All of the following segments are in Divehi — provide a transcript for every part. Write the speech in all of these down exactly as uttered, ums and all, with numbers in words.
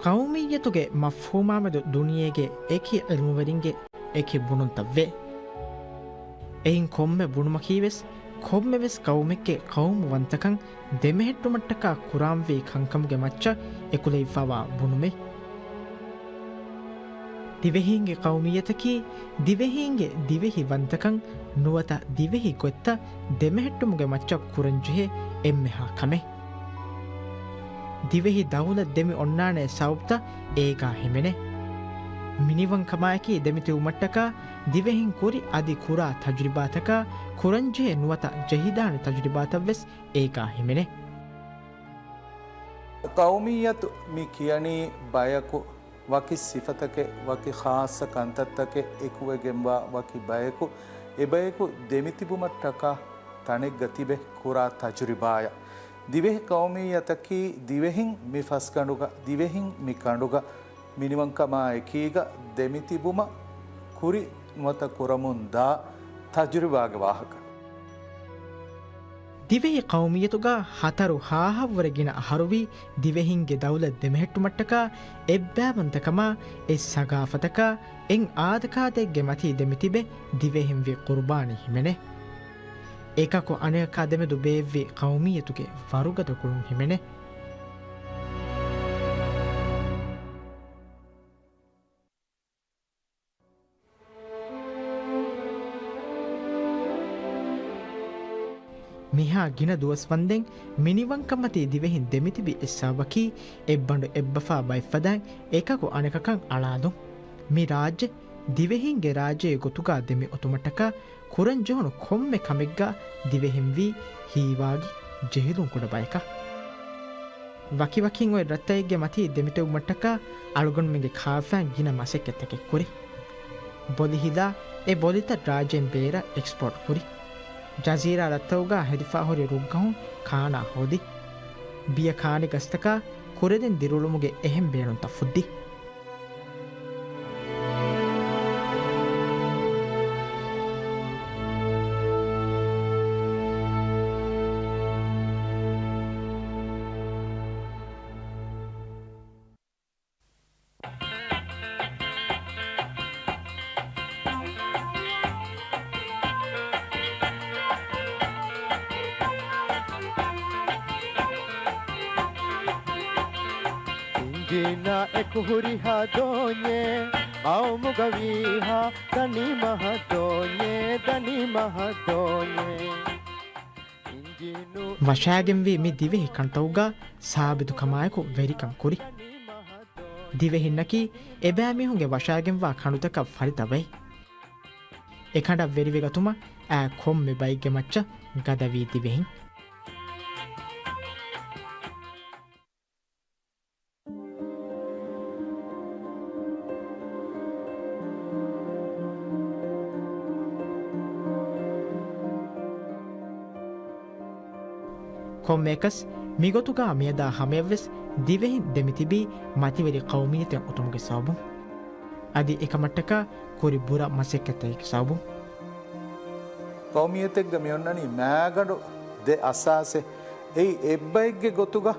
ޤައުމިއްޔަތުގެ މަފްހޫމާމެދު ދުނިޔޭގެ އެކި ޢިލްމުވެރިންގެ އެކި ބުނުންތައްވޭ. އެއިން ކޮންމެ ބުނުމަކީވެސް، ކޮންމެވެސް ޤައުމެއްގެ ޤައުމުވަންތަކަން ދެމެހެއްޓުމަށްޓަކާ ކުރާންވީ ކަންކަމުގެ މައްޗަށް އެކުލެވިފައިވާ ބުނުމެއް. ދިވެހީންގެ ޤައުމިއްޔަތަކީ، ދިވެހީންގެ ދިވެހި ވަންތަކަން ނުވަތަ ދިވެހި ގޮތްތައް ދެމެހެއްޓުމުގެ މައްޗަށް ކުރަންޖެހޭ އެންމެހާ ކަމެއް. ދިވެހި ދައުލަތް ދެމި އޮންނާނޭ ސަބަބުތައް އޭގާ ހިމެނޭ. މިނިވަންކަމާއެކީ ދެމިތިބުމަށްޓަކާ ދިވެހިން ކުރި އަދި ކުރާ ތަޖުރިބާތަކާ ކުރަންޖެހޭ ނުވަތަ ޖެހިދާނެ ތަޖުރިބާތައްވެސް އޭގާ ހިމެނޭ. ޤައުމިއްޔަތު މި ކިޔަނީ ބަޔަކު ވަކި ސިފަތަކެއް، ވަކި ޚާއްޞަ ކަންތައްތަކެއް އެކުވެގެންވާ ވަކި ބަޔަކު، އެބަޔަކު ދެމިތިބުމަށްޓަކާ ތަނެއްގަ ތިބެ ކުރާ ތަޖުރިބާއަށް. ދިވެހި ޤައުމިއްޔަތަކީ ދިވެހިން މި ފަސްގަނޑުގަ، ދިވެހިން މި ކަނޑުގަ، މިނިވަންކަމާ އެކީގަ ދެމިތިބުމަށް ކުރި ނުވަތަ ކުރަމުންދާ ތަޖުރިބާގެ ވާހަކަ. ދިވެހި ޤައުމިއްޔަތުގަ ހަތަރު ހާހަށްވުރެ ގިނަ އަހަރުވީ ދިވެހިންގެ ދައުލަތް ދެމެހެއްޓުމަށްޓަކާ އެއްބައިވަންތަކަމާ، އެއް ސަގާފަތަކާ، އެއް އާދަކާދައެއްގެ މަތީ ދެމިތިބެ ދިވެހިންވި ޤުރުބާނީ ހިމެނޭ. އެކަކު އަނެކަކާ ދެމެދު ބޭއްވި ޤައުމިއްޔަތުގެ ވަރުގަދަ ގުޅުން ހިމެނޭ. މިހާ ގިނަ ދުވަސް ވަންދެން މިނިވަންކަންމަތީ ދިވެހިން ދެމިތިބި އެއް ސަބަބަކީ އެއްބަނޑު އެއްބަފާ ބައެއްފަދައިން އެކަކު އަނެކަކަށް އަޅާލުން. މި ރާއްޖެ ދިވެހިންގެ ރާއްޖެއެއް ގޮތުގަ ދެމި އޮތުމަށްޓަކާ ކުރަން ޖެހުނު ކޮންމެ ކަމެއްގަ ދިވެހިންވީ ހީވާގި ޖެހިލުން ކުޑަ ބަޔަކަށް. ވަކިވަކިން އޮތް ރަށްތައެއްގެ މަތީ ދެމިތިބުމަށްޓަކާ އަޅުގަނޑުމެންގެ ކާފައިން ގިނަ މަސައްކަތްތަކެއް ކުރި. ބޮލި ހިލާ، އެ ބޮލިތައް ރާއްޖޭން ބޭރަށް އެކްސްޕޯޓް ކުރި. ޖަޒީރާ ރަށްތަކުގަ ހެދިފަ ހުރި ރުއްގަހުން ކާނާ ހޯދި. ބިޔަ ކާނި ގަސްތަކާ ކުރެދިން ދިރިއުޅުމުގެ އެހެން ބޭނުންތައް ފުއްދި. އިންޖީނާ އެކު ހުރިހާ ދޯންޏެއް، އައުމުގަ ވީހާ ދަނީ މަހަށް ދޯންޏެއް، ދަނީ މަހަށް ދޯންޏެއް. ވަށާގެންވީ މި ދިވެހި ކަނޑުތަކުގަ ސާބިތުކަމާއެކު ވެރިކަން ކުރި. ދިވެހިންނަކީ އެބައިމީހުންގެ ވަށާގެންވާ ކަނޑުތަކަށް ފަރިތަ ބައެއް. އެ ކަނޑަށް ވެރިވެގަތުމަށް އާ ކޮންމެ ބައެއްގެ މައްޗަށް ގަދަވީ ދިވެހިން. ކޮންމެއަކަސް މިގޮތުގަ މިއަދާ ހަމަޔަށްވެސް ދިވެހިން ދެމިތިބީ މަތިވެރި ޤައުމިއްޔަތެއް އޮތުމުގެ ސަބަބުން. އަދި އެކަމަށްޓަކާ ކުރި ބުރަ މަސައްކަތްތަކެއްގެ ސަބަބުން. ޤައުމިއްޔަތެއްގަ މިއޮންނަނީ މާގަނޑު ދެ އަސާސެއް. އެއީ އެއްބައެއްގެ ގޮތުގަ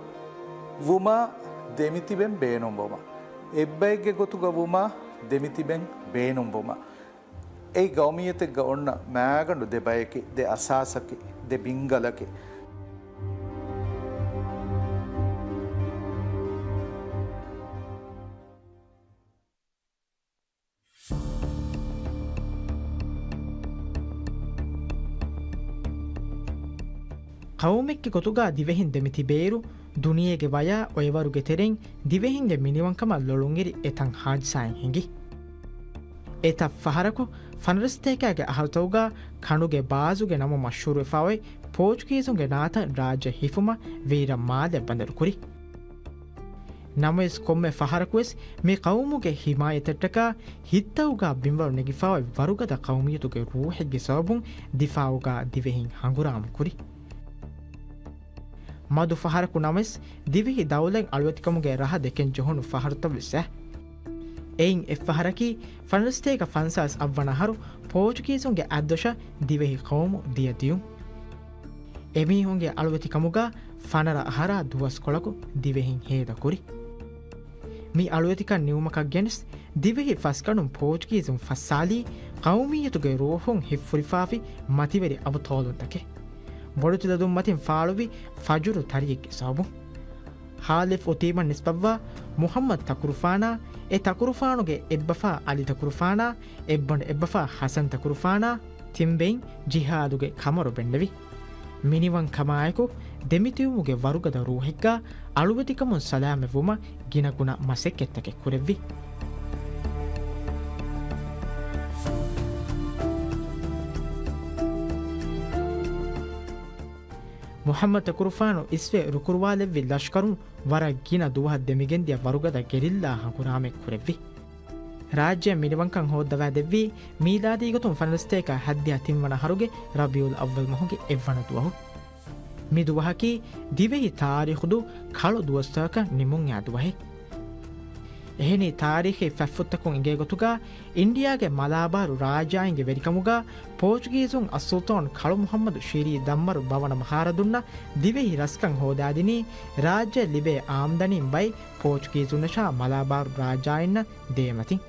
ވުމާ ދެމިތިބެން ބޭނުންވުމަށް. އެއްބައެއްގެ ގޮތުގަ ވުމާ ދެމިތިބެން ބޭނުންވުމަށް. އެއީ ޤައުމިއްޔަތެއްގަ އޮންނަ މާގަނޑު ދެ ބަޔަކީ، ދެ އަސާސަކީ، ދެ ބިންގަލަކީ. ޤައުމެއްގެ ގޮތުގަ ދިވެހިން ދެމިތިބޭއިރު، ދުނިޔޭގެ ވަޔާ އޮއެވަރުގެ ތެރެއިން ދިވެހިންގެ މިނިވަންކަމަށް ލޮޅުންއެރި އެތައް ހާދިސާއެއް ހިނގި. އެތައް ފަހަރަކު ފަނަރަސަތޭކައިގެ އަހަރުތަކުގަ ކަނޑުގެ ބާޒުގެ ނަމުން މަޝްހޫރުވެފަ އޮތް ޕޯޗުގީޒުންގެ ނާތަން ރާއްޖެ ހިފުމަށް ވީރަ މާލެ ބަނދަރު ކުރި. ނަމަވެސް ކޮންމެ ފަހަރަކުވެސް މި ޤައުމުގެ ހިމާޔަތަށްޓަކާ ހިތްތަކުގަ ބިންވަރު ނެގިފައި އޮތް ވަރުގަދަ ޤައުމިއްޔަތުގެ ރޫޙެއްގެ ސަބަބުން ދިފާޢުގަ ދިވެހިން ހަނގުރާމަ ކުރި. މަދު ފަހަރަކު ނަމަވެސް ދިވެހި ދައުލަތް އަޅުވެތިކަމުގެ ރަހަ ދެކެން ޖެހުނު ފަހަރުތައްވެސް އައި. އެއިން އެއްފަހަރަކީ ފަނަރަސަތޭކަ ފަންސާސް އަށްވަނަ އަހަރު ޕޯޗުގީޒުންގެ އަތްދޮށަށް ދިވެހި ޤައުމު ދިޔަ ދިޔުން. އެމީހުންގެ އަޅުވެތިކަމުގަ ފަނަރަ އަހަރާ ދުވަސްކޮޅަކު ދިވެހިން ހޭދަކުރި. މި އަޅުވެތިކަން ނިމުމަކަށް ގެނެސް، ދިވެހި ފަސްގަނޑުން ޕޯޗުގީޒުން ފައްސާލީ، ޤައުމިއްޔަތުގެ ރޫޙުން ހިއްފުރިފާފި މަތިވެރި އަބުޠާލުންތަކެއް. ބޮޑުތިލަދުން މަތިން ފާޅުވި ފަޖުރު ތަރިއެއްގެ ސަބަބުން. ޚާލިފް އުތީމަން ނިސްބަތްވާ މުޙައްމަދު ތަކުރުފާނާ، އެ ތަކުރުފާނުގެ އެއްބަފާ ޢަލީ ތަކުރުފާނާ، އެއްބަނޑު އެއްބަފާ ޙަސަން ތަކުރުފާނާ، ތިން ބެއިން ޖިހާދުގެ ކަމަރު ބެންނެވި. މިނިވަންކަމާއެކު، ދެމިތިބުމުގެ ވަރުގަދަ ރޫޙެއްގާ އަޅުވެތިކަމުން ސަލާމަތްވުމަށް ގިނަގުނަ މަސައްކަތްތަކެއް ކުރެއްވި. މުޙައްމަދު ތަކުރުފާނު އިސްވެ ރުކުރުވާލެއްވި ލަޝްކަރުން ވަރަށް ގިނަ ދުވަހަށް ދެމިގެންދިޔަ ވަރުގަދަ ގެރިއްލާ ހަނގުރާމައެއް ކުރެއްވި. ރާއްޖެއަށް މިނިވަންކަން ހޯއްދަވާދެއްވީ މީލާދީ ގޮތުން ފަނަރަސަތޭކަ ހަތްދިހަ ތިންވަނަ އަހަރުގެ ރަބީޢުލް އައްވަލް މަހުގެ އެއްވަނަ ދުވަހު. މި ދުވަހަކީ ދިވެހި ތާރީޚުދޫ ކަޅު ދުވަސްތަކަކަށް ނިމުންއައި ދުވަހެއް. އެހެނީ ތާރީޚީ ފަތްފުށްތަކުން އިނގޭ ގޮތުގަ އިންޑިއާގެ މަލާބާރު ރާޖާއިންގެ ވެރިކަމުގަ ޕޯޗުގީޒުން އައްސުލްޠާން ކަޅު މުޙައްމަދު ޝިރީ ދަންމަރު ބަވަނަ މަހާރަދުންނަށް ދިވެހި ރަސްކަން ހޯދާދިނީ ރާއްޖެ ލިބޭ އާމްދަނީން ބައި ޕޯޗުގީޒުންނަށާ މަލާބާރު ރާޖާއިންނަށް ދޭމަތިން.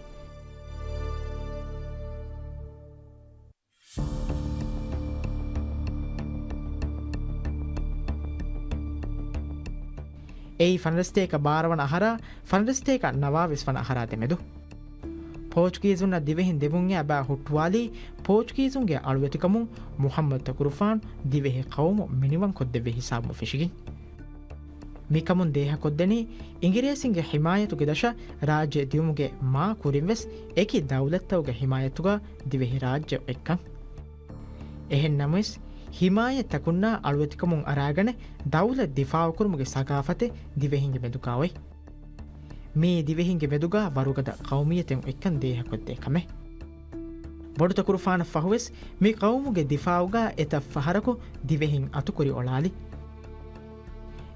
އެއީ ފަނަރަސަތޭކަ ބާރަ ވަނަ އަހަރާ ފަނަރަސަތޭކަ ނަވާވީސް ވަނަ އަހަރާ ދެމެދު. ޕޯޗުގީޒުންނަށް ދިވެހިން ދެމުންއައި ބައި ހުއްޓުވާލީ ޕޯޗުގީޒުންގެ އަޅުވެތިކަމުން މުޙައްމަދު ތަކުރުފާނު ދިވެހި ޤައުމު މިނިވަންކޮށްދެއްވި ހިސާބުން ފެށިގެން. މިކަމުން ދޭހަކޮށްދެނީ އިނގިރޭސިންގެ ޙިމާޔަތުގެ ދަށަށް ރާއްޖެ ދިޔުމުގެ މާ ކުރިންވެސް އެކި ދައުލަތްތަކުގެ ޙިމާޔަތުގަ ދިވެހި ރާއްޖެ އޮތްކަން. އެހެން ނަމަވެސް، ޙިމާޔަތްތަކުންނާ އަޅުވެތިކަމުން އަރާގަނެ ދައުލަތް ދިފާޢުކުރުމުގެ ސަގާފަތެއް ދިވެހިންގެ މެދުގަ އޮތް. މީ ދިވެހިންގެ މެދުގަ ވަރުގަދަ ޤައުމިއްޔަތެއް އޮތްކަން ދޭހަކޮށްދޭ ކަމެއް. ބޮޑުތަކުރުފާނަށް ފަހުވެސް މި ޤައުމުގެ ދިފާޢުގަ އެތައް ފަހަރަކު ދިވެހިން އަތުކުރި އޮޅާލި.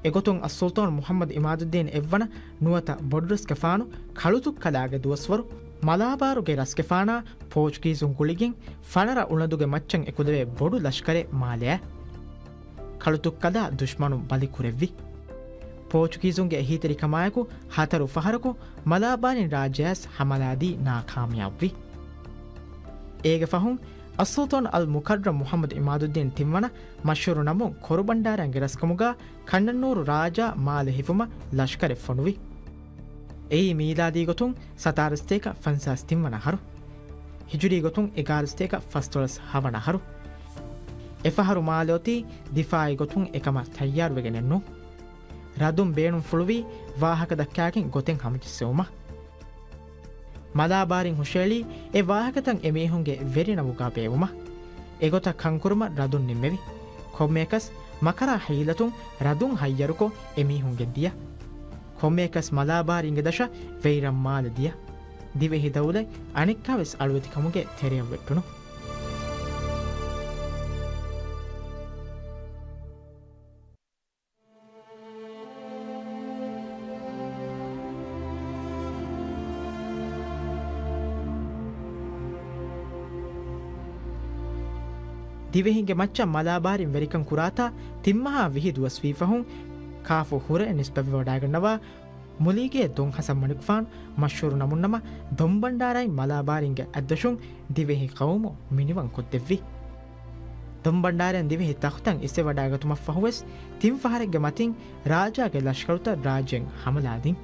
އެގޮތުން އައްސުލްޠާން މުޙައްމަދު ޢިމާދުއްދީން އެއްވަނަ ނުވަތަ ބޮޑުރަސްގެފާނު ކަޅުތުއްކަލާގެ ދުވަސްވަރު މަލާބާރުގެ ރަސްގެފާނާ ޕޯޗުގީޒުން ގުޅިގެން ފަނަރަ އުޅަނދުގެ މައްޗަށް އެކުލެވޭ ބޮޑު ލަޝްކަރެއް މާލެއަށް. ކަޅުތުއްކަލާ ދުޝްމަނުން ބަލި ކުރެއްވި. ޕޯޗުގީޒުންގެ އެހީތެރިކަމާއެކު ހަތަރު ފަހަރަކު މަލާބާރިން ރާއްޖެއަށް ޙަމަލާދީ ނާކާމިޔާބުވި. އޭގެ ފަހުން އައްސުލްޠާން އަލް މުކައްރަމް މުޙައްމަދު ޢިމާދުއްދީން ތިންވަނަ މަޝްހޫރު ނަމުން ކޮރުބަންޑާރަންގެ ރަސްކަމުގަ ކަންނަންނޫރު ރާޖާ މާލެ ހިފުމަށް ލަޝްކަރެއް ފޮނުވި. އެއީ މީލާދީ ގޮތުން ސަތާރަ ސަތޭކަ ފަންސާސް ތިންވަނަ އަހަރު. ހިޖުރީ ގޮތުން އެގާރަ ސަތޭކަ ފަސްދޮޅަސް ހަވަނަ އަހަރު. އެފަހަރު މާލެ އޮތީ ދިފާޢީ ގޮތުން އެކަމަށް ތައްޔާރުވެގެނެއްނު. ރަދުން ބޭނުންފުޅުވީ ވާހަކަ ދައްކާގެން ގޮތެއް ހަމަޖެއްސެވުމަށް. މަލާބާރިން ހުށައެޅީ އެ ވާހަކަތައް އެމީހުންގެ ވެރިނަމުގަ ބޭއްވުމަށް. އެގޮތަށް ކަންކުރުމަށް ރަދުން ނިންމެވި. ކޮންމެއަކަސް މަކަރާ ހީލަތުން ރަދުން ހައްޔަރުކޮށް އެމީހުން ގެންދިޔަ. ކޮންމެއަކަސް މަލާބާރީންގެ ދަށަށް ވެއިރަށް މާލެ ދިޔަ. ދިވެހި ދައުލަތް އަނެއްކާވެސް އަޅުވެތިކަމުގެ ތެރެއަށް ވެއްޓުނު. ދިވެހިންގެ މައްޗަށް މަލާބާރިން ވެރިކަން ކުރާތާ ތިންމަހާ ވިހި ދުވަސް ވީ ފަހުން ކާފު ހުރެ ނިސްބަތްވެވަޑައިގަންނަވާ މުލީގޭ ދޮން ހަސަން މަނިކުފާނު މަޝްހޫރު ނަމުންނަމަ ދޮންބަންޑާރައިން މަލާބާރިންގެ އަތްދަށުން ދިވެހި ޤައުމު މިނިވަން ކޮށްދެއްވި. ދޮންބަންޑާރައިން ދިވެހި ތަޚްތަށް އިސްވެވަޑައިގަތުމަށްފަހުވެސް ތިން ފަހަރެއްގެ މަތިން ރާޖާގެ ލަޝްކަރުތައް ރާއްޖެއިން ހަމަލާދިން.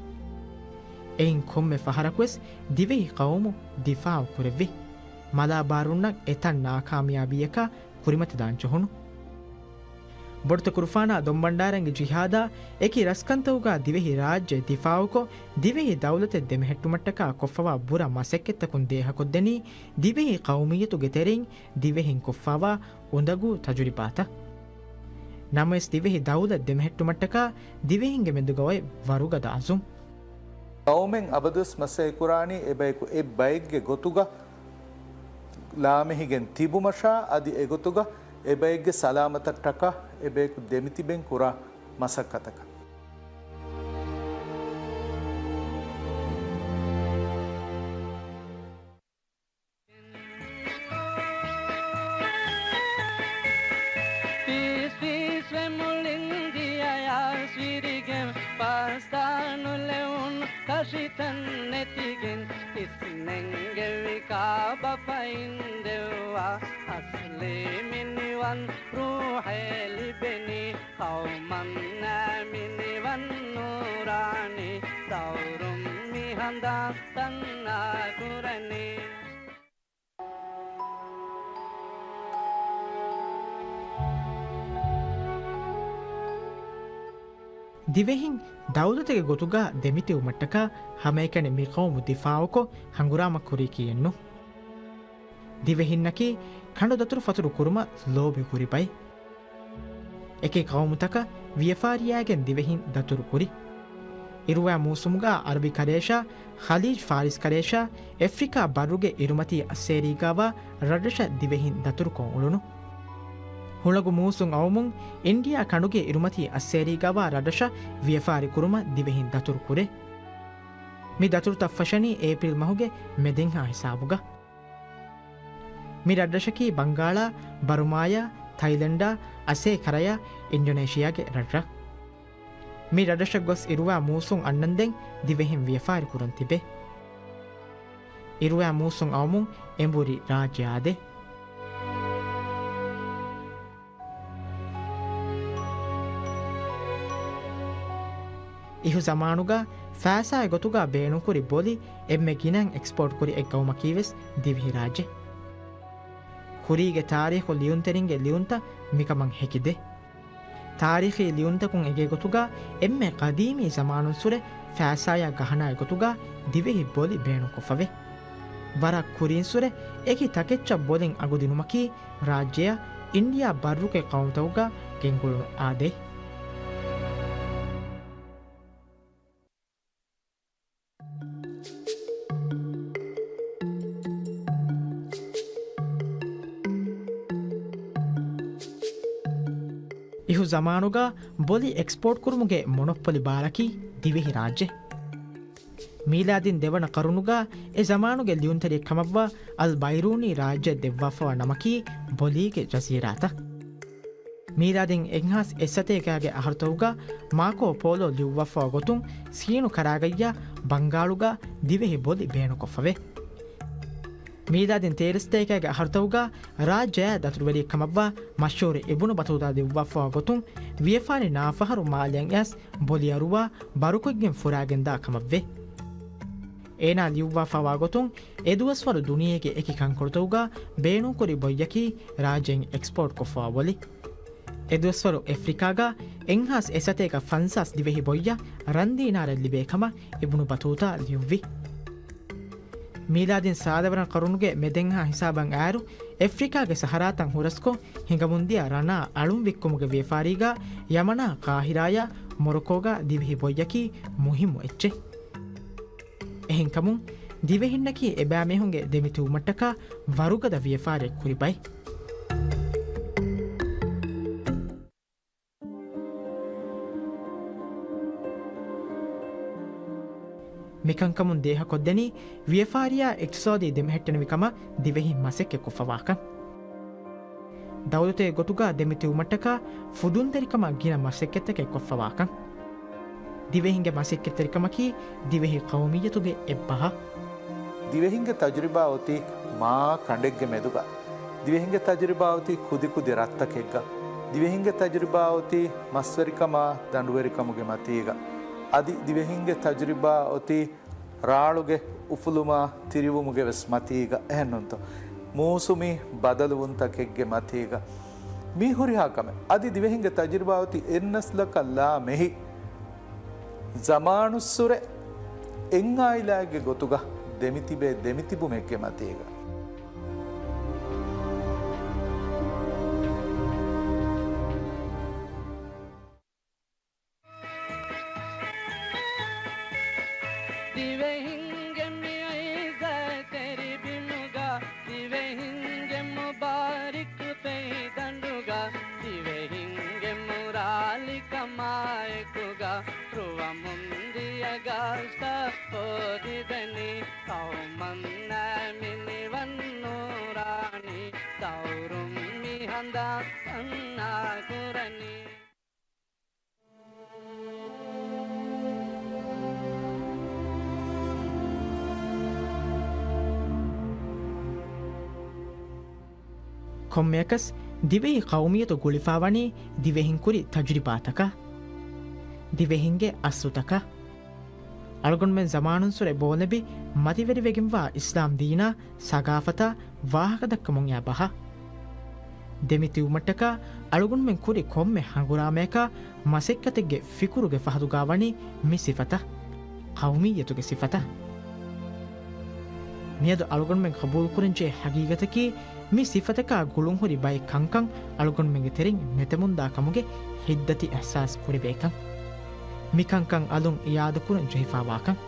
އެއިން ކޮންމެ ފަހަރަކުވެސް ދިވެހި ޤައުމު ދިފާޢު ކުރެއްވި. މަލާބާރުންނަށް އެތައް ނާކާމިޔާބީއަކާ ކުރިމަތިލާން ޖެހުނު. ބޮޑުތަކުރުފާނާ ދޮންބަންޑާރަންގެ ޖިހާދާ އެކި ރަސްކަންތަކުގާ ދިވެހި ރާއްޖެ ދިފާޢުކޮށް، ދިވެހި ދައުލަތެއް ދެމެހެއްޓުމަށްޓަކާ ކޮށްފަވާ ބުރަ މަސައްކަތްތަކުން ދޭހަކޮށްދެނީ ދިވެހި ޤައުމިއްޔަތުގެ ތެރެއިން ދިވެހިން ކޮށްފަވާ އުނދަގޫ ތަޖުރިބާތައް. ނަމަވެސް ދިވެހި ދައުލަތް ދެމެހެއްޓުމަށްޓަކާ ދިވެހިންގެ މެދުގަ އޮތް ވަރުގަދަ އަޒުމް. ޤައުމެއް އަބަދުވެސް މަސައްކަތްކުރާނީ އެބަޔަކު އެއްބައެއްގެ ގޮތުގަ ލާމެހިގެން ތިބުމަށާ އަދި އެގޮތުގަ އެބައެއްގެ ސަލާމަތަށްޓަކާ އެބަޔަކު ދެމިތިބެން ކުރާ މަސައްކަތަކަށް. ފީސް ފީސްވެ މުޅިން ދިޔަޔާސް ވިރިގެން ފަސްދާ ނުލެވުނު ކަށިތައް އިނދެއްވާ އަސްލީ މިނިވަން ރޫޙެއް ލިބެނީ، ޤައުމަށް ނާ މިނިވަން ނޫރާނީ، ސައުރުން މިހަނދާން ތަންނާ ކުރަނީ. ދިވެހިން ދައުލަތެއްގެ ގޮތުގަ ދެމިތިބުމަށްޓަކާ ހަމައެކަނި މި ޤައުމު ދިފާޢުކޮށް ހަނގުރާމަ ކުރީކީއެއްނު. ދިވެހިންނަކީ ކަނޑު ދަތުރު ފަތުރު ކުރުމަށް ލޯބި ކުރި ބައެއް. އެކި ޤައުމުތަކަށް ވިޔަފާރިއާގެން ދިވެހިން ދަތުރު ކުރި. އިރުވާ މޫސުމުގަ އަރަބި ކަރޭޝާ، ޚަލީޖް ފާރިސް ކަރޭޝާ، އެފްރިކާ ބައްރުގެ އިރުމަތީ އައްސޭރީގާވާ ރަށްރަށަށް ދިވެހިން ދަތުރުކޮށް އުޅުނު. ހުޅަނގު މޫސުން އައުމުން އިންޑިއާ ކަނޑުގެ އިރުމަތީ އައްސޭރީގާވާ ރަށްރަށަށް ވިޔަފާރި ކުރުމަށް ދިވެހިން ދަތުރު ކުރޭ. މި ދަތުރުތައް ފަށަނީ އޭޕްރިލް މަހުގެ މެދެންހާ ހިސާބުގަ. މި ރަށްރަށަކީ ބަންގާޅާ، ބަރުމާޔާ، ތައިލެންޑާ، އަސޭކަރަޔާ، އިންޑޮނޭޝިޔާގެ ރަށްރަށް. މި ރަށްރަށަށް ގޮސް އިރުވާ މޫސުން އަންނަންދެން ދިވެހިން ވިޔަފާރި ކުރަން ތިބޭ. އިރުވާ މޫސުން އައުމުން އެނބުރި ރާއްޖެ އާދޭ. އިހު ޒަމާނުގަ ފައިސާއެއް ގޮތުގަ ބޭނުންކުރި ބޮލި އެންމެ ގިނައިން އެކްސްޕޯޓް ކުރި އެއް ގައުމަކީވެސް ދިވެހިރާއްޖެ. ކުރީގެ ތާރީޚު ލިޔުންތެރިންގެ ލިޔުންތައް މިކަމަށް ހެކިދޭ. ތާރީޚީ ލިޔުންތަކުން އެނގޭ ގޮތުގަ އެންމެ ޤަދީމީ ޒަމާނުންސުރެ ފައިސާޔާ ގަހަނާއެއް ގޮތުގަ ދިވެހި ބޮލި ބޭނުންކޮށްފަވޭ. ވަރަށް ކުރީންސުރެ އެކި ތަކެއްޗަށް ބޮލިން އަގުދިނުމަކީ ރާއްޖެއަށް އިންޑިއާ ބައްރުގެ ޤައުމުތަކުގަ ގެންގުޅުނު އާދައެއް. އިހު ޒަމާނުގަ ބޮލި އެކްސްޕޯޓް ކުރުމުގެ މޮނޮޕޮލި ބާރަކީ ދިވެހިރާއްޖެ. މީލާދީން ދެވަނަ ޤަރުނުގަ އެ ޒަމާނުގެ ލިޔުންތެރިއެއް ކަމަށްވާ އަލް ބައިރޫނީ ރާއްޖެއަށް ދެއްވާފަވާ ނަމަކީ ބޮލީގެ ޖަޒީރާތައް. މީލާދީން އެއްހާސް އެއްސަތޭކައިގެ އަހަރުތަކުގަ މާކޯ ޕޯލޯ ލިޔުއްވާފަވާ ގޮތުން ސްކީނު ކަރާގައްޔާ ބަންގާޅުގަ ދިވެހި ބޮލި ބޭނުންކޮށްފަވޭ. މީލާދީން ތޭރަސަތޭކައިގެ އަހަރުތަކުގަ ރާއްޖެއާ ދަތުރުވެރިއެއް ކަމަށްވާ މަޝްހޫރު އިބުނު ބަތޫތާ ލިޔުއްވާފަވާ ގޮތުން ވިޔަފާރި ނާފަހަރު މާލެއަށް އައިސް ބޮލި އަރުވާ ބަރުކޮށްގެން ފުރާގެންދާ ކަމަށްވޭ. އޭނާ ލިޔުއްވާފަވާ ގޮތުން އެދުވަސްވަރު ދުނިޔޭގެ އެކި ކަންކޮޅުތަކުގަ ބޭނުންކުރި ބޮއްޔަކީ ރާއްޖެއިން އެކްސްޕޯޓް ކޮށްފަވާ ބޮލި. އެދުވަސްވަރު އެފްރިކާގަ އެއްހާސް އެއްސަތޭކަ ފަންސާސް ދިވެހި ބޮއްޔަށް ރަން ދީނާރެއް ލިބޭ ކަމަށް އިބުނު ބަތޫތާ ލިޔުއްވި. މީލާދީން ސާދަވަރަން ޤަރުނުގެ މެދެންހާ ހިސާބަށް އައިރު، އެފްރިކާގެ ސަހަރާތައް ހުރަސްކޮށް، ހިނގަމުންދިޔަ ރަނާ އަޅުން ވިއްކުމުގެ ވިޔަފާރީގަ ޔަމަނާ ޤާހިރާޔާ މޮރޮކޯގަ ދިވެހި ބޮއްޔަކީ މުހިއްމު އެއްޗެއް. އެހެންކަމުން، ދިވެހިންނަކީ އެބައިމީހުންގެ ދެމިތިބުމަށްޓަކާ ވަރުގަދަ ވިޔަފާރިއެއް ކުރި ބައެއް. މިކަންކަމުން ދޭހަކޮށްދެނީ ވިޔަފާރިއާ އިޤްތިޞާދީ ދެމެހެއްޓެނިވި ކަމަށް ދިވެހިން މަސައްކަތްކޮށްފަވާކަން. ދައުލަތެއްގެ ގޮތުގަ ދެމިތިބުމަށްޓަކާ ފުދުންތެރިކަމަށް ގިނަ މަސައްކަތްތަކެއް ކޮށްފަވާކަން. ދިވެހިންގެ މަސައްކަތްތެރިކަމަކީ ދިވެހި ޤައުމިއްޔަތުގެ އެއްބަހާ. ދިވެހިންގެ ތަޖުރިބާ އޮތީ މާ ކަނޑެއްގެ މެދުގަ. ދިވެހިންގެ ތަޖުރިބާ އޮތީ ކުދިކުދި ރަށްތަކެއްގަ. ދިވެހިންގެ ތަޖުރިބާ އޮތީ މަސްވެރިކަމާ ދަނޑުވެރިކަމުގެ މަތީގަ. އަދި ދިވެހިންގެ ތަޖުރިބާ އޮތީ ރާޅުގެ އުފުލުމާ ތިރިވުމުގެ ވެސް މަތީގަ، އެހެންނޫންތޯ؟ މޫސުމީ ބަދަލުވުންތަކެއްގެ މަތީގަ. މީ ހުރިހާ ކަމެއް. އަދި ދިވެހިންގެ ތަޖުރިބާ އޮތީ އެއް ނަސްލަކަށް ލާ މެހި ޒަމާނުއްސުރެ އެއް އާއިލާއެއްގެ ގޮތުގަ ދެމިތިބޭ ދެމިތިބުމެއްގެ މަތީގަ. ދިވެހިންގެ މި އިއްޒަތްތެރި ބިމުގަ، ދިވެހިންގެ މުބާރިކު ފެހި ދަނޑުގަ، ދިވެހިންގެ މުރާލިކަމާއެކުގަ، ރުވަމުން ދިޔަ ގަސްތައް ހޯދިދެނީ، ޤައުމަށް ނައިމި ނިވަން ނޫރާނީ، ސައުރުން މި ހަނދާން ތަންނާ ކުރަނީ. ކޮންމެއަކަސް ދިވެހި ޤައުމިއްޔަތު ގުޅިފާވަނީ ދިވެހިން ކުރި ތަޖުރިބާތަކާ، ދިވެހިންގެ އަސްލުތަކާ. އަޅުގަނޑުމެން ޒަމާނުންސުރެ ބޯލެބި މަތިވެރިވެގެންވާ އިސްލާމް ދީނާ، ސަގާފަތާ، ވާހަކަދައްކަމުން އެ ބަހާ. ދެމިތިބުމަށްޓަކާ އަޅުގަނޑުމެން ކުރި ކޮންމެ ހަނގުރާމަޔަކާ މަސައްކަތެއްގެ ފިކުރުގެ ފަހަތުގާ ވަނީ މި ސިފަތައް، ޤައުމިއްޔަތުގެ ސިފަތައް. މިއަދު އަޅުގަނޑުމެން ޤަބޫލުކުރަންޖެހޭ ހަގީގަތަކީ، މި ސިފަތަކާ ގުޅުންހުރި ބައެއް ކަންކަން އަޅުގަނޑުމެންގެ ތެރެއިން ނެތެމުންދާ ކަމުގެ ހިތްދަތި އިޙްސާސް ކުރެވޭކަން. މި ކަންކަން އަލުން އިޢާދަކުރަން ޖެހިފާވާކަން.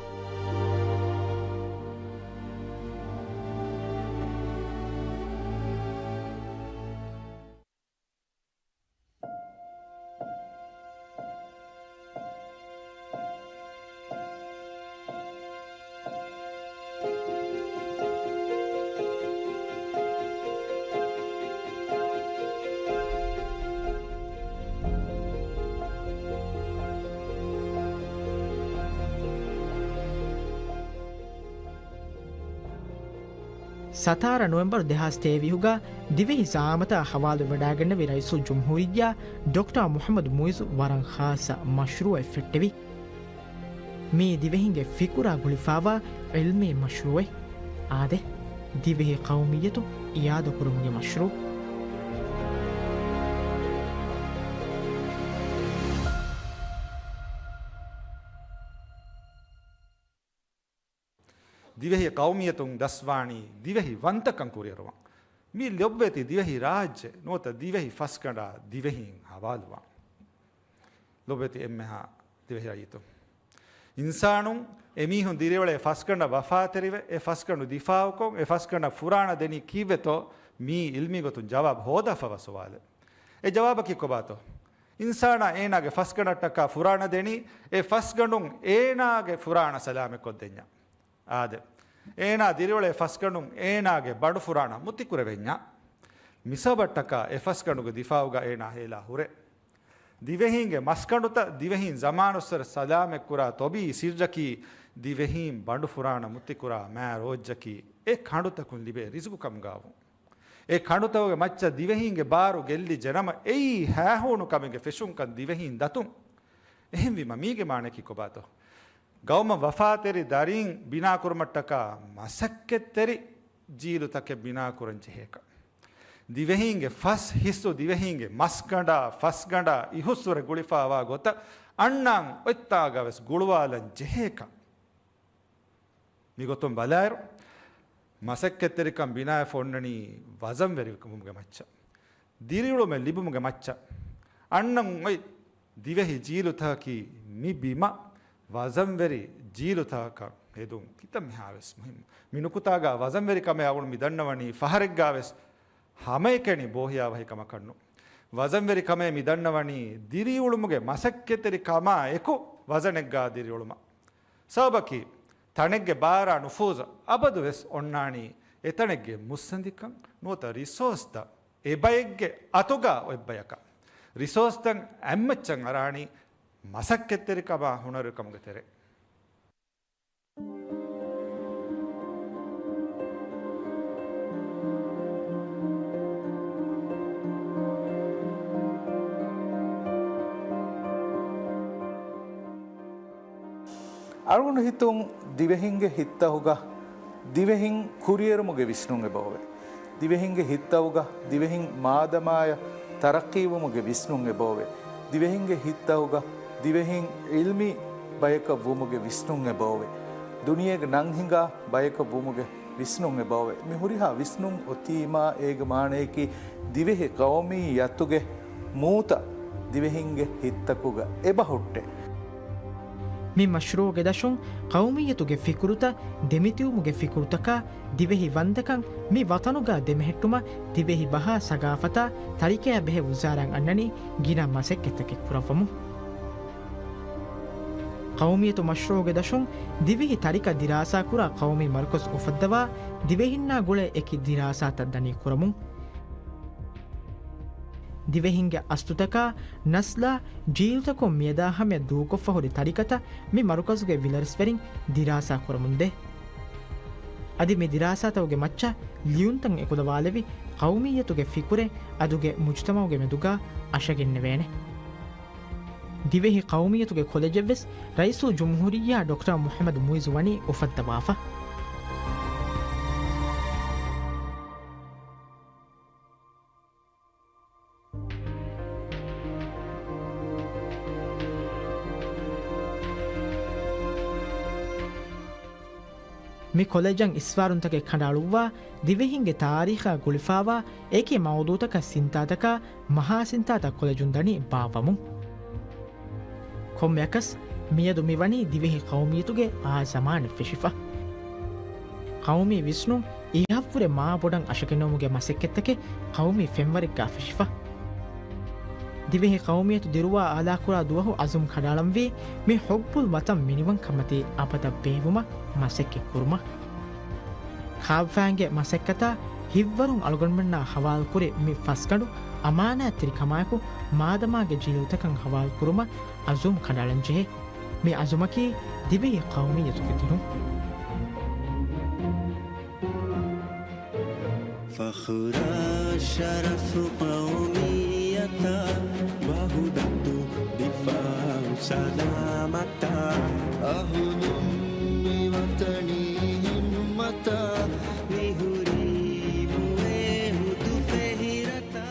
ސަތާރަ ނޮވެމްބަރު ދެހާސް ތޭވީހުގަ ދިވެހި ޒަޢާމަތާ ހަވާލުވެވަޑައިގެންނެވި ރައީސުލްޖުމްހޫރިއްޔާ ޑޮކްޓަރ މުޙައްމަދު މުޢިއްޒު ވަރަށް ޚާއްޞަ މަޝްރޫޢެއް ފެއްޓެވި. މީ ދިވެހިންގެ ފިކުރާ ގުޅިފާވާ ޢިލްމީ މަޝްރޫޢެއް. އާދެ، ދިވެހި ޤައުމިއްޔަތު އިޢާދަކުރުމުގެ މަޝްރޫޢު. ދިވެހި ޤައުމިއްޔަތުން ދަސްވާނީ ދިވެހި ވަންތަކަން ކުރިއަރުވަން. މި ލޮބުވެތި ދިވެހި ރާއްޖެ ނުވަތަ ދިވެހި ފަސްގަނޑާ ދިވެހީން ހަވާލުވާން. ލޮބުވެތި އެންމެހާ ދިވެހި ރައްޔިތުން. އިންސާނުން އެމީހުން ދިރިއުޅޭ ފަސްގަނޑަށް ވަފާތެރިވެ، އެ ފަސްގަނޑު ދިފާޢުކޮށް، އެ ފަސްގަނޑަށް ފުރާނަ ދެނީ ކީއްވެތޯ މީ ޢިލްމީ ގޮތުން ޖަވާބު ހޯދާފަވާ ސުވާލެއް. އެ ޖަވާބަކީ ކޮބާތޯ؟ އިންސާނާ އޭނާގެ ފަސްގަނޑަށްޓަކާ ފުރާނަ ދެނީ، އެ ފަސްގަނޑުން އޭނާގެ ފުރާނަ ސަލާމަތްކޮށްދެންޏާ. އާދެ، އޭނާ ދިރިއުޅޭ ފަސްގަނޑުން އޭނާގެ ބަނޑުފުރާނަ މުއްތިކުރެވެންޏާ. މިސަބަށްޓަކާ އެ ފަސްގަނޑުގެ ދިފާޢުގަ އޭނާ ހޭލާ ހުރޭ. ދިވެހީންގެ މަސްކަނޑުތައް ދިވެހީން ޒަމާނުއްސަރަ ސަލާމަތްކުރާ ޠަބީޢީ ސިއްރަކީ، ދިވެހީން ބަނޑުފުރާނަ މުއްތިކުރާ މާ ރޯއްޖަކީ، އެ ކަނޑުތަކުން ލިބޭ ރިޒުގު ކަމުގާވުން. އެ ކަނޑުތަކުގެ މައްޗަށް ދިވެހީންގެ ބާރު ގެއްލި ޖެނަމަ އެއީ ހައިހޫނު ކަމެއްގެ ފެށުންކަން ދިވެހީން ދަތުން. އެހެންވީމަ މީގެ މާނައަކީ ކޮބާތޯ؟ ގައުމަށް ވަފާތެރި ދަރީން ބިނާކުރުމަށްޓަކާ މަސައްކަތްތެރި ޖީލުތަކެއް ބިނާކުރަން ޖެހޭކަން. ދިވެހީންގެ ފަސް ހިއްސު ދިވެހީންގެ މަސްގަނޑާ ފަސްގަނޑާ އިހުއްސުރެ ގުޅިފާވާ ގޮތަށް އަންނާން އޮތްތާގަ ވެސް ގުޅުވާލަން ޖެހޭކަން. މިގޮތުން ބަލާއިރު، މަސައްކަތްތެރިކަން ބިނާވެފަ އޮންނަނީ ވަޒަންވެރިކަމުގެ މައްޗަށް، ދިރިއުޅުމެއް ލިބުމުގެ މައްޗަށް. އަންނަން އޮތް ދިވެހި ޖީލުތަކަކީ މި ބިމަށް ވަޒަންވެރި ޖީލުތަކަކަށް ހެދުން ކިތައްމެހާވެސް މުހިއްމު. މި ނުކުތާގަ ވަޒަންވެރިކަމޭ އަޅުން މި ދަންނަވަނީ ފަހަރެއްގަވެސް ހަމައެކަނި ބޯހިޔާވަހި ކަމަކަށްނު. ވަޒަންވެރިކަމޭ މި ދަންނަވަނީ ދިރިއުޅުމުގެ މަސައްކަތްތެރިކަމާ އެކު ވަޒަނެއްގަ ދިރިއުޅުމަށް. ސަބަބަކީ، ތަނެއްގެ ބާރާ ނުފޫޒު އަބަދުވެސް އޮންނާނީ އެތަނެއްގެ މުއްސަނދިކަން ނުވަތަ ރިސޯސްތައް އެބައެއްގެ އަތުގަ އޮތްބަޔަކަށް. ރިސޯސްތައް އެއްމައްޗަށް އަރާނީ މަސައްކަތްތެރިކަމާ ހުނަރުކަމުގެ ތެރޭ. އަޅުގަނޑު ހިތުން ދިވެހިންގެ ހިތްތަހުގަ ދިވެހިން ކުރިއެރުމުގެ ވިސްނުން އެބައޮވޭ. ދިވެހިންގެ ހިތްތަހުގަ ދިވެހިން މާދަމާޔަށް ތަރައްޤީވުމުގެ ވިސްނުން އެބައޮވޭ. ދިވެހިންގެ ހިތްތަހުގަ ދިވެހިން ޢިލްމީ ބަޔަކަށް ވުމުގެ ވިސްނުން އެބައޮވޭ. ދުނިޔޭގެ ނަންހިނގާ ބަޔަކަށް ވުމުގެ ވިސްނުން އެބައޮވޭ. މި ހުރިހާ ވިސްނުން އޮތީމާ އޭގެ މާނަޔަކީ ދިވެހި ޤައުމިއްޔަތުގެ މޫތައް ދިވެހިންގެ ހިތްތަކުގަ އެބަހުއްޓޭ. މި މަޝްރޫޢުގެ ދަށުން ޤައުމިއްޔަތުގެ ފިކުރުތައް، ދެމިތިބުމުގެ ފިކުރުތަކާ، ދިވެހި ވަންދެކަން މި ވަޠަނުގަ ދެމެހެއްޓުމަށް ދިވެހި ބަހާ ސަގާފަތާ ތަރިކަޔާ ބެހޭ ވުޒާރާއިން އަންނަނީ ގިނަ މަސައްކަތްތަކެއް ކުރައްވަމުން. ޤައުމިއްޔަތު މަޝްރޫޢުގެ ދަށުން ދިވެހި ތަރިކަ ދިރާސާކުރާ ޤައުމީ މަރުކަޒު އުފައްދަވާ، ދިވެހިންނާ ގުޅޭ އެކި ދިރާސާތައް ދަނީ ކުރަމުން. ދިވެހިންގެ އަސްލުތަކާ، ނަސްލާ، ޖީލުތަކުން މިއަދާ ހަމަޔަށް ދޫކޮށްފަ ހުރި ތަރިކަތައް މި މަރުކަޒުގެ ވިލަރިސްވެރިން ދިރާސާ ކުރަމުންދޭ. އަދި މި ދިރާސާތަކުގެ މައްޗަށް ލިޔުންތައް އެކުލަވާލެވި، ޤައުމިއްޔަތުގެ ފިކުރެއް އަދުގެ މުޖުތަމަޢުގެ މެދުގަ އަށަގެންނެވޭނެ. ދިވެހި ޤައުމިއްޔަތުގެ ކޮލެޖެއްވެސް ރައީސުލްޖުމްހޫރިއްޔާ ޑޮކްޓަރ މުޙައްމަދު މުޢިއްޒު ވަނީ އުފައްދަވާފަ. މި ކޮލެޖަށް އިސްވާރުންތަކެއް ކަނޑައަޅުއްވާ، ދިވެހިންގެ ތާރީޚާ ގުޅިފާވާ އެކި މައުޟޫޢުތަކަށް ސިންތާތަކާ މަހާސިންތާތައް ކޮލެޖުން ދަނީ ބާއްވަމުން. ކޮންމެއަކަސް، މިއަދު މިވަނީ ދިވެހި ޤައުމިއްޔަތުގެ އާ ޒަމާނެއް ފެށިފަ. ޤައުމީ ވިސްނުން އިހަށްވުރެ މާ ބޮޑަށް އަށަގެންނެވުމުގެ މަސައްކަތްތަކެއް ޤައުމީ ފެންވަރެއްގާ ފެށިފަ. ދިވެހި ޤައުމިއްޔަތު ދިރުވާ އާލާކުރާ ދުވަހު އަޒުމް ކަނޑައަޅަންވީ މި ޙުއްބުލް ވަޠަން މިނިވަންކަންމަތީ އަބަދަށް ބޭއްވުމަށް މަސައްކަތްކުރުމަށް. ކާބަފައިންގެ މަސައްކަތާ ހިތްވަރުން އަޅުގަނޑުމެންނާ ޙަވާލުކުރި މި ފަސްގަނޑު އަމާނާތްތެރިކަމާއެކު މާދަމާގެ ޖީލުތަކަށް ޙަވާލުކުރުމަށް އަޒުމް ކަނޑައަޅަންޖެހޭ. މި އަޒުމަކީ ދިވެހި ޤައުމިއްޔަތުގެ ދިރުން. ފަޚުރާ ޝަރަފު ޤައުމިއްޔަތާ، ވަޙުދަތު ދިފާޢު ސަލާމަތާ، އަހުލުން މި ވަޠަނީ ހިންމަތާ، މިހުރީ މުއެހުދު ފެހިރަތާ.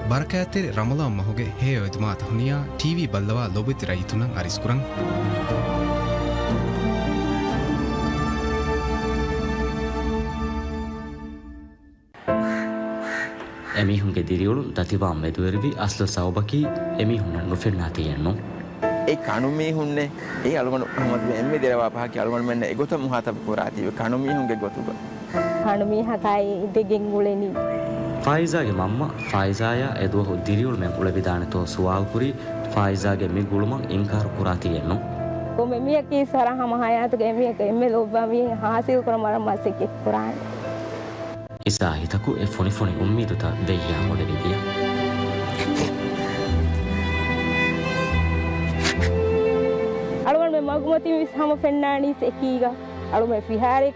ބަރަކާތްތެރި ރަމަޟާން މަހުގެ ހެޔޮ އެދުމާ ތަހުނިޔާ ޓީވީ ބައްލަވާ ލޯބިވެތި ރައްޔިތުންނަށް އަރިސްކުރަން. އެމީހުންގެ ދިރިއުޅުން ދަތިވާން މެދުވެރިވި އަސްލު ސަބަބަކީ އެމީހުންނަށް ނުފެންނާތީއެއްނު. އެ ކަނުމީހުންނޭ، އެ އަޅުގަނޑު ހަމަ އެންމެ ދެރަވާ ފަހަކީ އަޅުގަނޑުމެންނަށް އެގޮތަށް މުހާތަބު ކުރާތީވެ ކަނުމީހުންގެ ގޮތުގަ. ކަނުމީހަކާއި އިނދެގެން އުޅެނީ. ފާއިޒާގެ މަންމަ ފާއިޒާޔާ އެދުވަހު ދިރިއުޅުމެއް އުޅެވިދާނެތޯ ސުވާލުކުރީ، ފާއިޒާގެ މި ގުޅުމަށް އިންކާރު ކުރާތީއެއްނު. ކޮންމެ މީހަކީ ސަރަ ހަމަ ހަޔާތުގަ އެމީހަކަށް އެންމެ ލޯބިވާ މީހެއް ހާސިލް ކުރަން ވަރަށް މަސައްކަތް ކުރާނެ. އިސާ ހިތަކު އެ ފޮނިފޮނި އުއްމީދުތައް ވެއްޔާ މޮޑެވިދިޔަ. އަޅުގަނޑުމެން މަގުމަތިން ވެސް ހަމަ ފެންނާނީސް އެކީގަ. އަޅުމެން ފިހާރައެއް